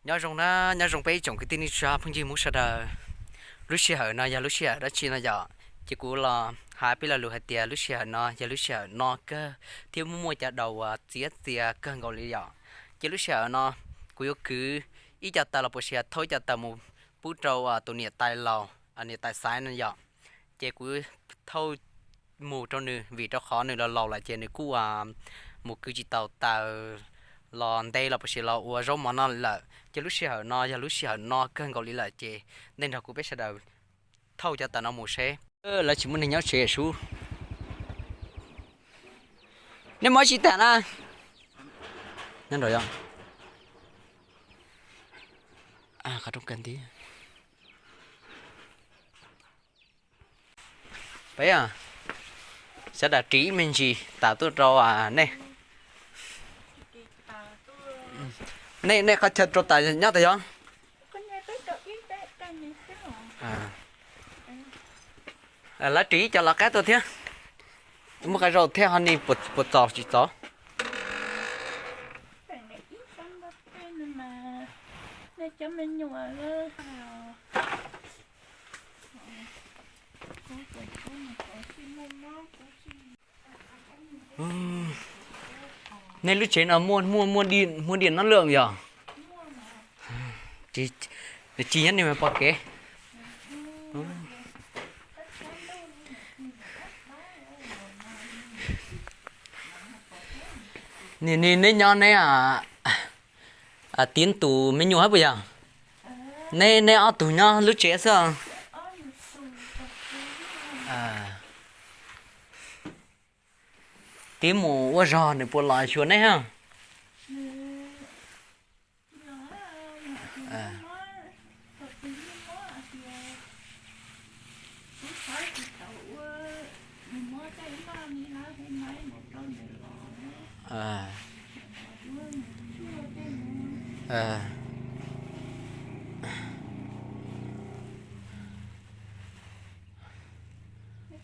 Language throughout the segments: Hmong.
Nyob zoo na, nyob zoo peb ib tsoom kwv tij neej tsa phooj ywg Hmoob sawv daws. Lub sij hawm no yog lub sij hawm dab tsi no yom? Ces kuv los hais peb lo lus hais tias lub sij hawm no yog lub sij hawm no kawg thiab muaj muaj cov daus uas txiav txias kawg nkaus li yom. Ces lub sij hawm no kuv yuav kwv ib co taws los puas sis thauj ib co taws mus pub rau tus niam tais laus, niam tais Xaiv no yom. Ces kuv thauj mus rau nws vim rau qhov nws los laus lawm ces nws kuj mus kwv tsis tau taws los nte los puas sis los ua zaub mov noj lawm. Ces lub sij hawm no yog lub sij hawm no kawg nkaus li lawm ces nej nrog kuv peb sawv daws thauj cov taws no mus seb. Lawv tsis muaj neeg nyob tsev sub. Nej muab tsis tag na. Nyob nrog yom. Qhov rooj kawg nti. Peb sawv daws ris ib me ntsis taws tuaj rau nej. Nej, nej qhov chaw rau taws nyob tas yog. Lawv ris ib co lawv qab tuaj thiab. Muaj qab zaum thiab ho ni puas txaus tsis txaus. Nej lub tsev no muaj, muaj, muaj điện năng lượng yog? Tsis nyob nej mas pom kev. Neb nyob neb, Tiab tus me nyuam hab puas yog? Neb, neb ob tug nyob lub tsev xwb. Tiab mus ua zog nws puas los xyuas neb hab?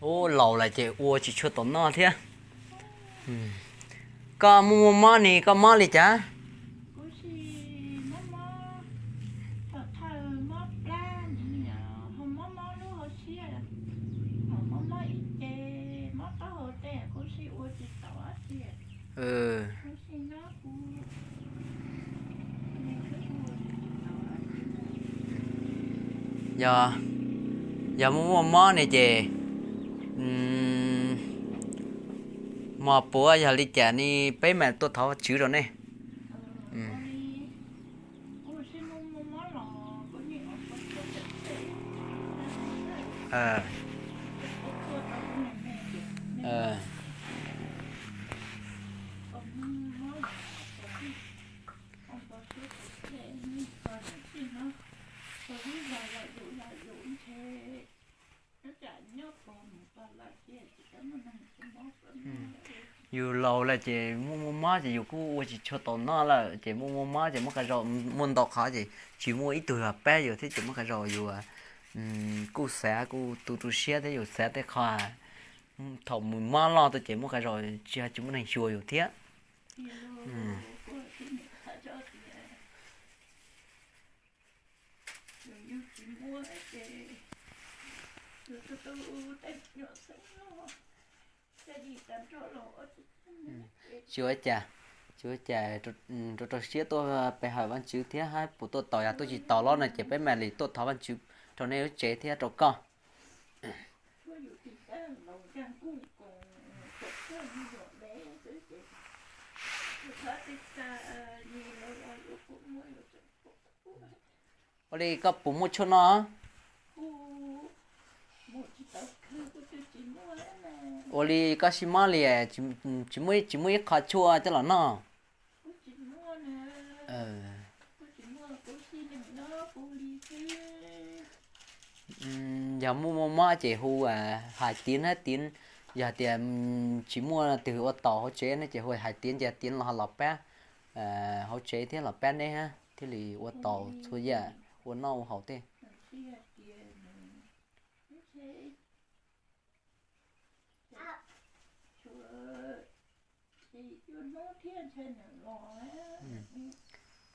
Ub, laus lawm ces ua tsis tshua tau noj thiab. Koj muaj muaj mob ne, koj mob li cas? Yog, yog muaj muaj mob ne ces mos puav yog li cas ne peb mam tuaj thov Vajtswv rau nej. Yus laus lawm ces muaj muaj mob ces yus kuj ua tsis tshua tau noj lawm, ces muaj muaj mob ces muaj qee zaus, muaj ntau qhov ces tsis muaj ib tug pab yus thiab ces muaj qee zaus yus kuj xav kuj tu tu siab thiab yus xav tej qho thaum mus mob loj tuaj ces muaj qee zaus tsis, tsis muaj neeg xyuas yus thiab. Tsis ua cas, tsis ua cas, rau rau siab tuaj pe hawm Vajtswv thiab hab puas tuaj tau, yog tuaj tsis tau los no ces peb mam li tuaj thov Vajtswv rau nej lub tsev thiab rau koj. Ua li koj puas muaj tshuaj noj? Ua li koj sib mob li, tsis muaj, tsis muaj ib qho tshuaj coj los noj? Yog muaj muaj mob ces hu hais tiav hab tiav, yog tias tsis muaj twg ua taus hauv tsev ne ces hu hais tiav ces tiav los, los pab hauv tsev thiab los pab neb hab thiaj li ua taus txhua yam ua noj ua haus tej.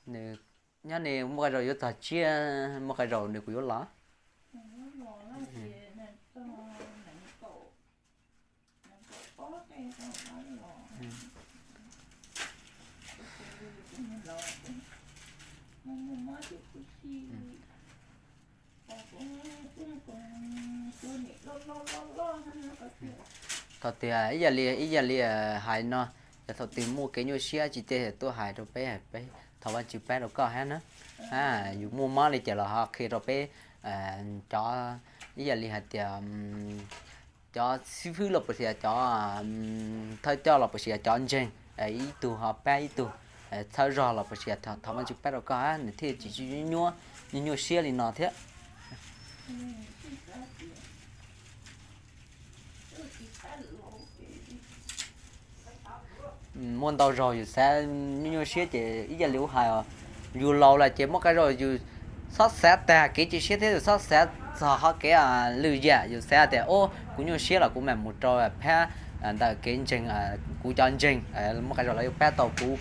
Nws Nyob ne muaj qab zau yuav txog tsiab, muaj qab zau ne kuv yuav los. Thaum tias ib yam li, ib yam li hais no, yog thaum twg muaj kev nyuaj siab tsis tej tuaj hais rau peb, peb thov Vajtswv pab rau koj hab na. Yus muaj mob li cas los ho qhia rau peb cov, ib yam li hais tias cov xib fwb los puas sis cov thawj coj los puas sis cov ntseeg, ib tug ho pab ib tug, txhawb zog los puas sis thov Vajtswv pab rau koj hab nws thiaj tsis nyuaj, nyuaj siab li no thiab. Muaj ntau zaug yus xav nyuaj nyuaj siab ces ib yam li ub hais, yus laus lawm ces muaj qab zau yus txhob xav tag kev cia siab thiab yus txhob xav txog qhov kev lwm yam, yus xav tias ub kuv nyuaj siab los kuv mam mus rau phab ntawm kev ntseeg, kuv cov ntseeg muaj qab zau lawv yuav pab tau kuv.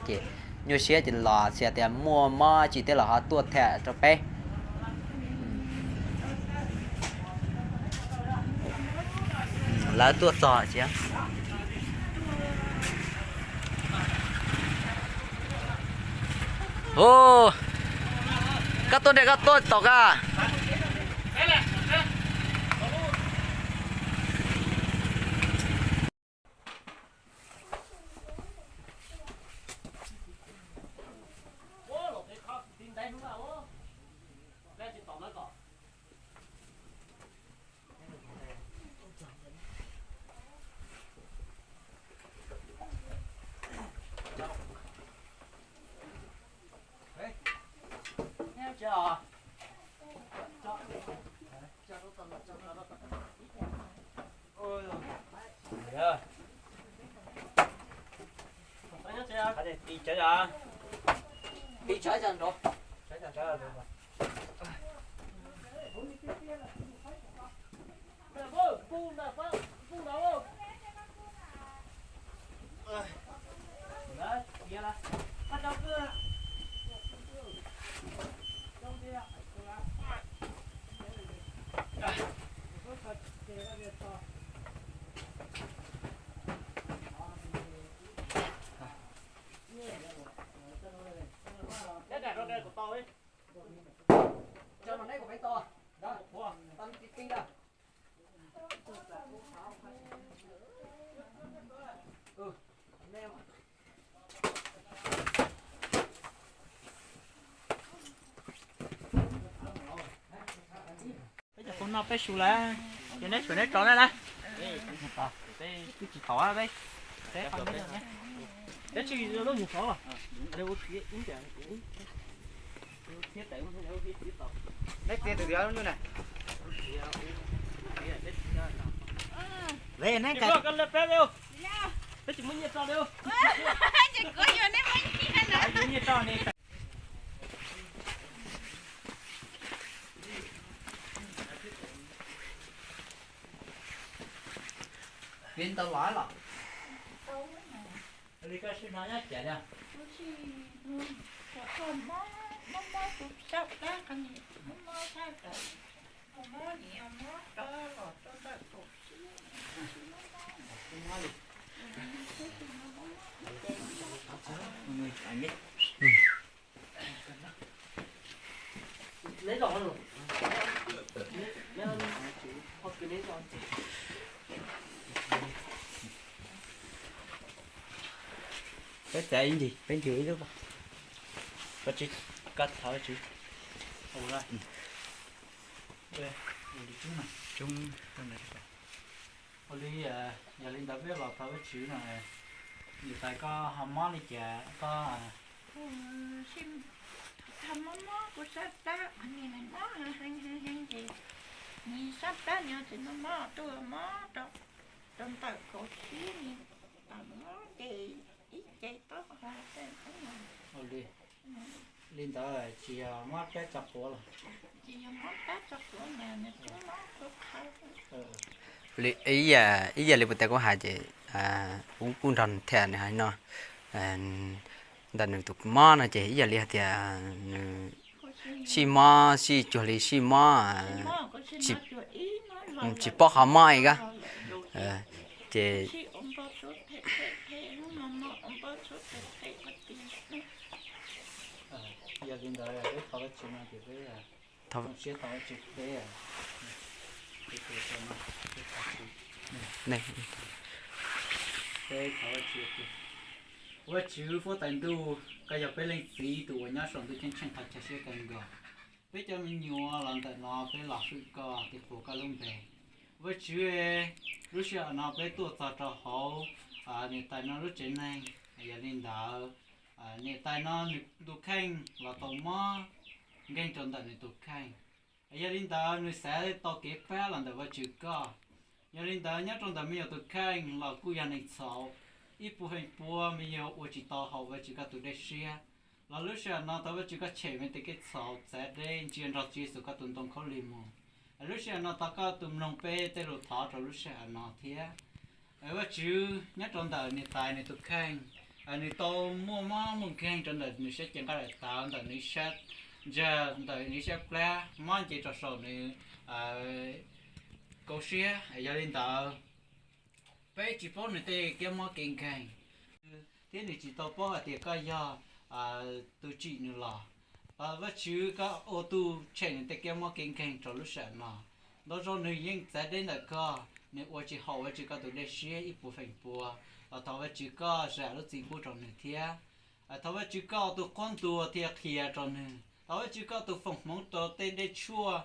Ces nyuaj siab ces los xav tias muaj mob tsis tej los ho tuaj tham rau peb. Lawv tuaj txog tsiab. Koj tuaj nreg koj tuaj tau koj. Peb cov qub noj peb su lawm, ces neb sawv neb tso na na. Peb twb tsis tau peb, peb tsis lub mus sov. Neb qhia tus tiav lub nyuj na. Ve neb ka, peb tsis muaj nyiaj tso li. Nyiaj tso ne. Peb ntau los los. Li koj sib hnov nyob cas li? Peb txav ib ncig, peb ncig ib lub. Koj tsis, koj thov Vajtswv. Ua li, yog li ntawd peb los thov Vajtswv no, niam tais koj ho mob li cas koj? Ho mob mob kuv sab plab, mob heev heev heev ces nws sab plab nws tsis mob mob tuaj mob rau ntawm kaum tsib ni, tas mob ces ib ce taub hau. Li ntawd tsis yog mob plab tso quav los? Tsis yog mob plab tso quav na, nws tsuas mob qhov qhau. Ib yam li puas tas kuv hais ces kuv kuj nrog nws tham nws hais no, Ntawm nws tus mob no ces ib yam li hais tias nws sij mob, sij cuag li sij mob, tsis paub qhov mob ib yam. Ces yog li ntawd peb thov Vajtswv no ces peb zoo siab thov Vajtswv peb, peb thov Vajtswv, Vajtswv huab tais ntuj, koj yog peb leej txiv tus uas nyob saum ntuj ceeb tsheej qhov chaw siab kawg nkaus. Peb cov me nyuam los ntawm no peb los hwm koj thiab qhuas koj lub npe. Vajtswv, lub sij hawm no peb tuaj txog rau hauv niam tais no lub tsev neeg. Yog li ntawd, niam tais no nws tus kheej los tau mob nkeeg rau ntawm nws tus kheej. Yog li ntawd nws xav tau kev pab los ntawm Vajtswv koj. Yog li ntawd nyob rau ntawm me nyuam tus kheej los kuj yog neeg txhaum, ib puas feem pua me nyuam ua tsis tau haum Vajtswv koj tus dej siab. Los lub sij hawm no thov Vajtswv koj tshem me tej kev txhaum txav deb ntsia nrog Tswv Yexus koj tus ntoo khaub lig mus. Lub sij hawm no thov koj tus mloog peb tej lus thov rau lub sij hawm no thiab. Vajtswv, nyob rau ntawm niam tais nws tus kheej, nws tau muaj mob muaj nkeeg rau ntawm nws sab cev nqaij daim tawv, ntawm nws sab ntsag, ntawm nws sab plab, mob nce rau saum nws kaum siab. Yog li ntawd, peb tsis paub nws tej kev mob kev nkeeg, thiab nws tsis tau paub hais tias koj yog tus tsim nws los. Thov Vajtswv koj ua tus tshem nws tej kev mob kev nkeeg rau lub sij hawm no. Ntau zaus nws yeej txav deb ntawm koj, nws ua tsis haum Vajtswv koj tus dej siab ib puas feem pua, los thov Vajtswv koj zam lub txim pub rau nws thiab. Thov Vajtswv koj tus qhuab ntuas thiab qhia rau nws. Thov Vajtswv koj tus foom hmoov rau tej dej tshuaj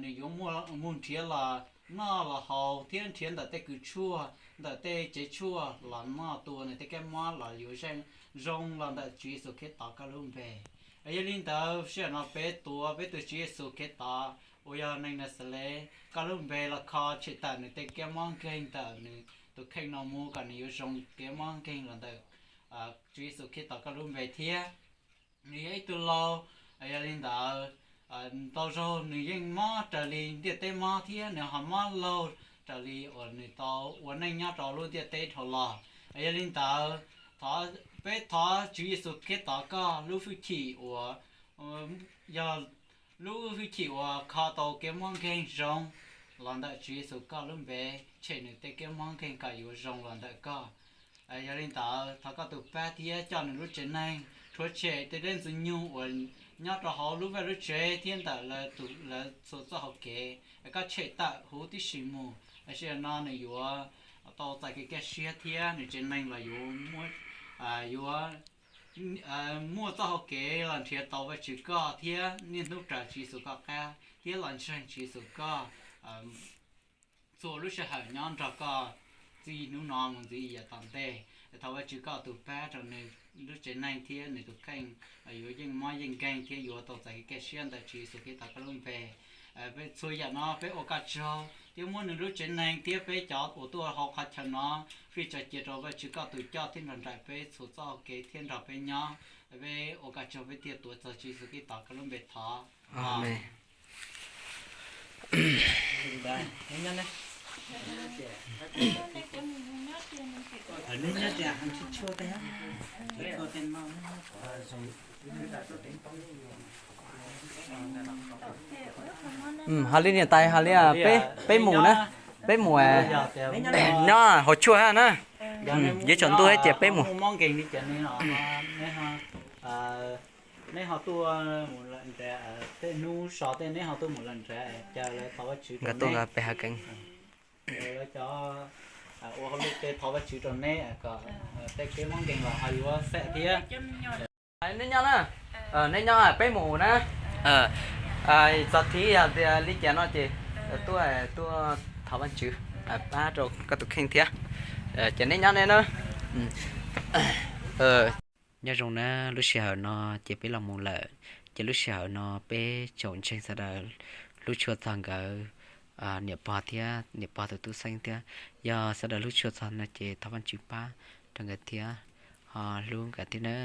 nws yuav muaj mus nrhiav los noj los haus thiab nrhiav ntawm tej kws tshuaj, ntawm tej tsev tshuaj los noj tua nws tej kev mob los yuav zoo los ntawm Tswv Yexus Khetos koj lub npe. Yog li ntawd sij hawm no peb tuav peb tus Tswv Yexus Khetos uas yog neeg Naxales koj lub npe los kho tshem tawm nws tej kev mob nkeeg ntawm nws tus kheej no mus kom nws yuav zoo kev mob nkeeg los ntawm Tswv Yexus Khetos koj lub npe thiab. Nws yog ib tug laus, yog li ntawd ntau zaug nws yeej mob raws li ntiaj teb mob thiab nws ho mob laug raws li uas nws tau ua neej nyob rau lub ntiaj teb dhau los. Yog li ntawd, peb thov Tswv Yexus Khetos koj lub hwj chim uas yog lub hwj chim uas kho tau kev mob nkeeg zoo los ntawm Tswv Yexus koj lub npe, tshem nws tej kev mob nkeeg kom yuav zoo los ntawm koj. Yog li ntawd thov koj tus pab thiab coj nws lub tsev neeg rhuav tshem tej dej ntxwg nyoog uas nyob rau hauv lub vaj lub tsev thiab ntawm lawv txhua txoj hau kev, koj tshem tawm huv tib si mus. Sij hawm no nws yuav tau txais kev kaj siab thiab nws tsev neeg los yuav, yuav muaj txoj hau kev los nrhiav tau Vajtswv koj thiab niaj hnub raws Tswv Yexus koj qab thiab los ntseeg Tswv Yexus koj txhua lub sij hawm nyob nrog koj txij hnub no mus ntxiv yav tom ntej. Thov Vajtswv koj tus pab rau nws lub tsev neeg thiab nws tus kheej yuav yeej mob yeej nkeeg thiab yuav tau txais kev kaj siab ntawm Tswv Yexus Khetos koj lub npe. Peb txhua yam no peb ua koj tsaug thiab muab nws lub tsev neeg thiab peb cov uas tuaj hauv qhov chaw no fij tso cia rau Vajtswv koj tus coj thiab nrog nraim peb txhua txoj hau kev thiab nrog peb nyob. Peb ua koj tsaug peb thiaj tuav txog Tswv Yexus Khetos koj lub npe thov. Amees. Ho li niam tais, ho li peb mus na, peb mus nyob hauv tshuaj na, yuav tsaus ntuj thiab ces peb mus. Neb ho tuaj mus lawm nrad, tej hnub so tej neb ho tuaj mus lawm nrad, cas lawv thov Vajtswv rau neb, nkawd tuaj pem hav kev, lawv cov ua hauj lwm tej thov Vajtswv rau neb kom tej kev mob nkeeg los ho yuav xam thiab. Neb nyob na, neb nyob peb mus na. Txog thib yog tias li cas no ces tuaj, tuaj thov Vajtswv pab rau koj tus kheej thiab. Ces neb nyob neb na. Nyob zoo na, lub sij hawm no ces peb los mus lawm. Ces lub sij hawm no peb tsoom ntseeg sawv daws hlub tshua txog nkawd niam pog thiab niam pog tus tub xeeb thiab. Yog sawv daws hlub tshua txog no ces thov Vajtswv pab rau nkawd thiab, ho hlub nkawd thiab na.